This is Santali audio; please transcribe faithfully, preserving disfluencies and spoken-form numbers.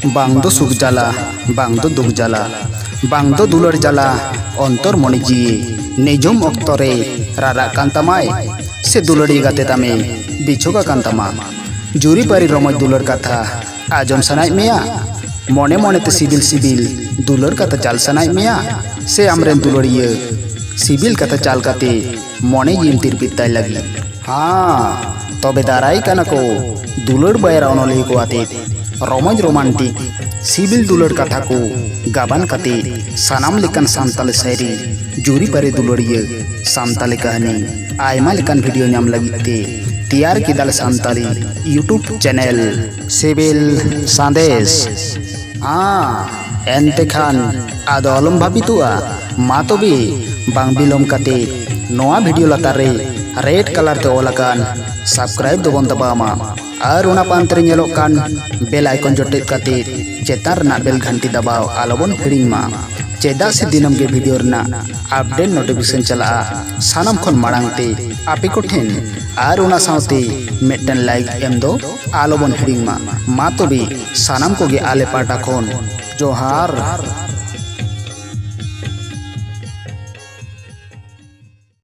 ᱵᱟᱝ ᱫᱚ ᱥᱩᱠ ᱡᱟᱞᱟ, ᱵᱟᱝ ᱫᱚ ᱫᱩᱠ ᱡᱟᱞᱟ, ᱵᱟᱝ ᱫᱚ ᱫᱩᱞᱟᱹᱲ ᱡᱟᱞᱟ, ᱚᱱᱛᱚᱨ ᱢᱚᱱᱮ ᱡᱤᱣᱤ ᱱᱤᱡᱩᱢ ᱚᱠᱛᱚ ᱨᱮ ᱨᱟᱨᱟᱜ ᱠᱟᱱ ᱛᱟᱢᱟᱭ, ᱥᱮ ᱫᱩᱞᱟᱹᱲᱤᱭᱟᱹ ᱜᱟᱛᱮ ᱛᱟᱢᱮ ᱵᱤᱪᱷᱚᱠ ᱟᱠᱟᱱ ᱛᱟᱢᱟ᱾ ᱡᱩᱨᱤ ᱯᱟᱹᱨᱤ ᱨᱚᱢᱚᱡᱽ ᱫᱩᱞᱟᱹᱲ ᱠᱟᱛᱷᱟ ᱟᱸᱡᱚᱢ ᱥᱟᱱᱟᱭᱮᱫ ᱢᱮᱭᱟ? ᱢᱚᱱᱮ ᱢᱚᱱᱮ ᱛᱮ ᱥᱤᱵᱤᱞ ᱥᱤᱵᱤᱞ ᱫᱩᱞᱟᱹᱲ ᱠᱟᱛᱷᱟ ᱪᱟᱞ ᱥᱟᱱᱟᱭᱮᱫ ᱢᱮᱭᱟ? ᱥᱮ ᱟᱢᱨᱮᱱ ᱫᱩᱞᱟᱹᱲᱤᱭᱟᱹ ᱥᱤᱵᱤᱞ ᱠᱟᱛᱷᱟ ᱪᱟᱞ ᱠᱟᱛᱮ ᱢᱚᱱᱮ ᱡᱤᱣᱤᱢ ᱛᱤᱨᱯᱤᱛ ᱛᱟᱭ ᱞᱟᱹᱜᱤᱫ? ᱦᱟᱸ, ᱛᱚᱵᱮ ᱫᱟᱨᱟᱭ ᱠᱟᱱᱟ ᱠᱚ ᱫᱩᱞᱟᱹᱲ ᱵᱟᱭᱨᱟ ᱚᱱᱚᱞᱤᱭᱟᱹ ᱠᱚ ᱟᱛᱮ ᱨᱚᱢᱚᱡᱽ ᱨᱳᱢᱟᱱᱴᱤᱠ ᱥᱤᱵᱤᱞ ᱫᱩᱞᱟᱹᱲ ᱠᱟᱛᱷᱟ ᱠᱚ ᱜᱟᱵᱟᱱ ᱠᱟᱛᱮ ᱥᱟᱱᱟᱢ ᱞᱮᱠᱟᱱ ᱥᱟᱱᱛᱟᱞᱤ ᱥᱟᱭᱨᱤ, ᱡᱩᱨᱤ ᱯᱟᱹᱨᱤ ᱫᱩᱞᱟᱹᱲᱤᱭᱟᱹ, ᱥᱟᱱᱛᱟᱞᱤ ᱠᱟᱹᱦᱱᱤ, ᱟᱭᱢᱟ ᱞᱮᱠᱟᱱ ᱵᱷᱤᱰᱤᱭᱳ ᱧᱟᱢ ᱞᱟᱹᱜᱤᱫ ᱛᱮ ᱛᱮᱭᱟᱨ ᱠᱮᱫᱟᱞᱮ ᱥᱟᱱᱛᱟᱞᱤ YouTube ᱪᱮᱱᱮᱞ ᱥᱤᱵᱤᱞ ᱥᱟᱸᱫᱮᱥ᱾ ᱦᱟᱸ, ᱮᱱᱛᱮ ᱠᱷᱟᱱ ᱟᱫᱚ ᱟᱞᱚᱢ ᱵᱷᱟᱵᱤᱛᱚᱜᱼᱟ᱾ ᱢᱟ ᱛᱚᱵᱮ ᱵᱟᱝ ᱵᱤᱞᱚᱢ ᱠᱟᱛᱮ ᱱᱚᱣᱟ ᱵᱷᱤᱰᱤᱭᱳ ᱞᱟᱛᱟᱨ ᱨᱮ ᱨᱮᱰ ᱠᱟᱞᱟᱨ ᱛᱮ ᱚᱞ ᱟᱠᱟᱱ ᱥᱟᱵᱥᱠᱨᱟᱭᱤᱵ ᱫᱚᱵᱚᱱ ᱫᱟᱵᱟᱣ ᱢᱟ᱾ ᱟᱨ ᱚᱱᱟ ᱯᱟᱱᱛᱮ ᱨᱮ ᱧᱮᱞᱚᱜ ᱠᱟᱱ ᱵᱮᱞ ᱟᱭᱠᱚᱱ ᱡᱚᱴᱮᱫ ᱠᱟᱛᱮ ᱪᱮᱛᱟᱱ ᱨᱮᱱᱟᱜ ᱵᱮᱞ ᱜᱷᱟᱱᱴᱤ ᱫᱟᱵᱟᱣ ᱟᱞᱚᱵᱚᱱ ᱦᱤᱲᱤᱧ ᱢᱟ, ᱪᱮᱫᱟᱜ ᱥᱮ ᱫᱤᱱᱟᱹᱢ ᱜᱮ ᱵᱷᱤᱰᱤᱭᱳ ᱨᱮᱱᱟᱜ ᱟᱯᱰᱮᱴ ᱱᱳᱴᱤᱯᱷᱤᱠᱮᱥᱚᱱ ᱪᱟᱞᱟᱜᱼᱟ ᱥᱟᱱᱟᱢ ᱠᱷᱚᱱ ᱢᱟᱲᱟᱝ ᱛᱮ ᱟᱯᱮ ᱠᱚᱴᱷᱮᱱ᱾ ᱟᱨ ᱚᱱᱟ ᱥᱟᱶᱛᱮ ᱢᱤᱫᱴᱟᱝ ᱞᱟᱭᱤᱠ ᱮᱢ ᱫᱚ ᱟᱞᱚᱵᱚᱱ ᱦᱤᱲᱤᱧ ᱢᱟ᱾ ᱢᱟ ᱛᱚᱵᱮ ᱥᱟᱱᱟᱢ ᱠᱚᱜᱮ ᱟᱞᱮ ᱯᱟᱦᱴᱟ ᱠᱷᱚᱱ ᱡᱚᱦᱟᱨ᱾